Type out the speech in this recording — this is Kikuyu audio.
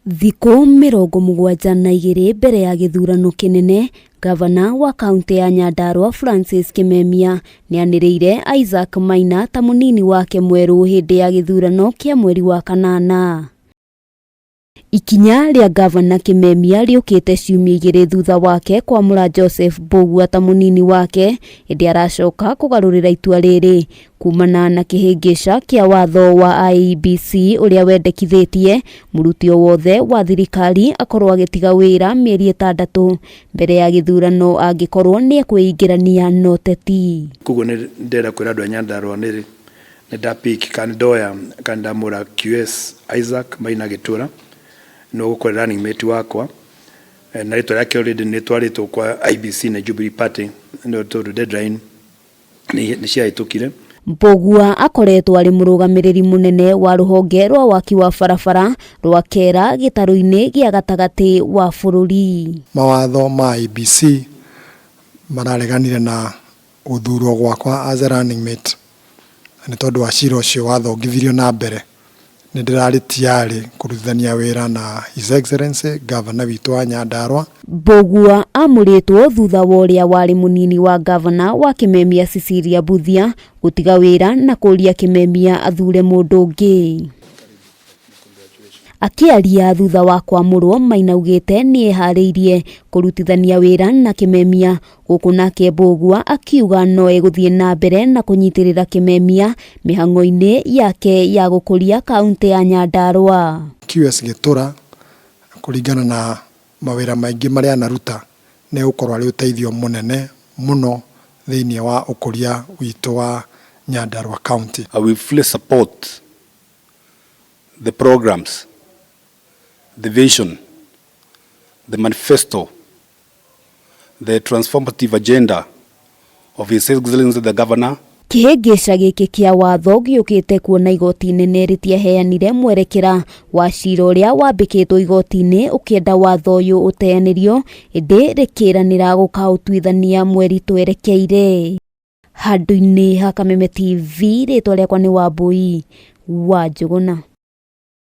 Thikũ 72 mbere ya gĩthurano kĩnene, Ngavana wa kaũntĩ ya Nyandarua Francis Kimemia nĩanĩrĩire Isaac Maina ta mũnini wake mwerũ hĩndĩ ya gĩthurano kĩa mweri wa kanana. Ikinya rĩa Ngavana Kimemia rĩũkĩte ciumia 2 thutha wake kwamũra Joseph Mbugua ta mũnini wake ĩndĩ aracoka kũgarũrĩra itua rĩrĩ kumana na kĩhĩngĩca kĩa watho wa IEBC ũrĩa wendekithĩtie mũruti o wothe wa thirikari akorwo agĩtiga wĩra mĩeri 6 mbere ya gĩthurano angĩkorwo nĩ ekwĩingĩrania na ũteti. Koguo nĩ ndĩrenda kwĩra andũ a Nyandarua nĩ ndapick kana ndoya kana ndamũra QS Isaac Maina Gĩtura nĩwe ũgũkorwo running mate wakwa na rĩtwa rĩake already nĩ rĩtwarĩtwo kwa IEBC na Jubilee Party nĩ tondũ deadline nĩ ciahĩtũkire. Mbugua akoretwo arĩ mũrũgamĩrĩri mũnene wa rũhonge rwa waki wa barabara rwa Kera gĩtarũ-inĩ gĩa gatagatĩ wa bũrũri. Mawatho ma IEBC marareganire na gũthurwo gwakwa as a running mate na nĩ tondũ wa cira ũcio wathongithirio na mbere nĩ ndĩrarĩ tayari kũrutithania wĩra na His Excellency Governor witũ wa Nyandarua. Mbugua amũrĩtwo thutha wa ũrĩa warĩ mũnini wa gavana wa Kimemia Cecilia Mbuthia gũtiga wĩra na kũria Kimemia athure mũndũ ũngĩ. Akĩaria thutha wa kwamũrwo Maina augĩte nĩ eharĩirie kũrutithania wĩra na Kimemia gũkũ nake Mbugua akiuga no egũthiĩ na mbere na kũnyitĩrĩra Kimemia mĩhang'o-inĩ yake ya gũkũria kaũntĩ ya Nyandarua. QS Gĩtura kũringana na mawĩra maingĩ marĩa anaruta nĩ egũkorwo arĩ ũteithio mũnene mũno thĩinĩ wa ũkũria witũ wa Nyandarua County. I will fully support the programs, the vision, the manifesto, the transformative agenda of His Excellency the Governor. Kĩhĩngĩca gĩkĩ kĩa watho gĩũkĩte kuona igoti inene rĩtiaheanire mwerekera wa cira ũrĩa wambĩkĩtwo igoti-inĩ ũkĩenda watho ũyũ ũteanĩrio ĩndĩ rĩkĩranĩra gũkaũtuithania mweri twerekeire. Handũ-inĩ ha Kameme TV rĩtwa rĩakwa nĩ Wambui wa Njũgũna.